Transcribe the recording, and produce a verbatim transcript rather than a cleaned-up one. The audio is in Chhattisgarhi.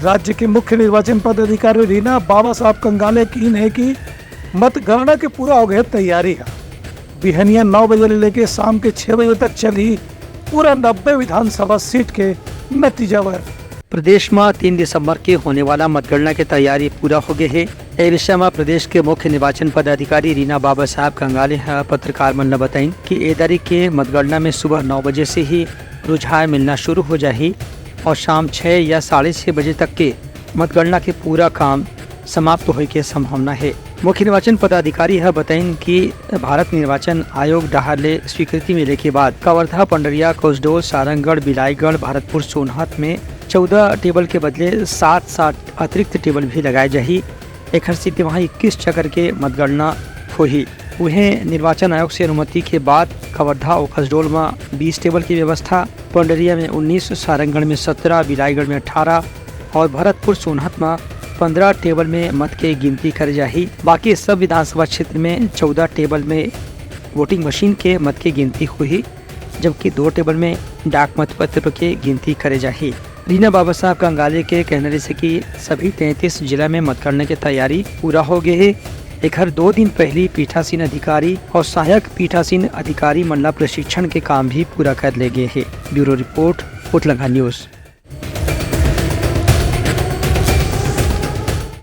राज्य के मुख्य निर्वाचन पदाधिकारी रीना बाबा साहब कंगाले कीन हे कि मतगणना के पूरा हो गे तैयारी हे। बिहनिया नौ बजे ले लेके शाम के छह बजे तक चलही पूरा नब्बे विधानसभा सीट के नतीजा बर। प्रदेश म तीन दिसंबर के होने वाला मतगणना के तैयारी पूरा हो गे हे। ए विषय म प्रदेश के मुख्य निर्वाचन पदाधिकारी रीना बाबा साहब कंगाले ह पत्रकार मन ल बताइन कि ए तारीख के मतगणना में सुबह नौ बजे से ही रुझान मिलना शुरू हो जाही और शाम छह या साढ़े छह बजे तक के मतगणना के पूरा काम समाप्त होए के संभावना हे। मुख्य निर्वाचन पदाधिकारी ह बताइन कि भारत निर्वाचन आयोग डहार ले स्वीकृति मिले के बाद कवर्धा, पंडरिया, कसडोल, सारंगढ़, बिलाईगढ़, भरतपुर, सोनहत में चौदह टेबल के बदले सात, सात अतिरिक्त टेबल भी लगाए जाही। एखर सेती वहां इक्कीस चक्कर के मतगणना होही। उहें, निर्वाचन आयोग से अनुमति के बाद कवर्धा और कसडोल में बीस टेबल की व्यवस्था, पंडरिया में उन्नीस, सारंगढ़ में सत्रह, बिलाईगढ़ में अठारह और भरतपुर सोनहत में पन्द्रह टेबल में मत के गिनती करे जाही। बाकी सब विधानसभा क्षेत्र में चौदह टेबल में वोटिंग मशीन के मत के गिनती होही, जबकि दो टेबल में डाक मतपत्र के गिनती करे जाही। रीना बाबा साहब कंगाले के कहना रहिसे कि सभी तैंतीस जिला में मतगणना के तैयारी पूरा हो गे हे। एखर दो दिन पहिली पीठासीन अधिकारी और सहायक पीठासीन अधिकारी मन ला प्रशिक्षण के काम भी पूरा कर ले गे हे। Bureau report, Utlangha news.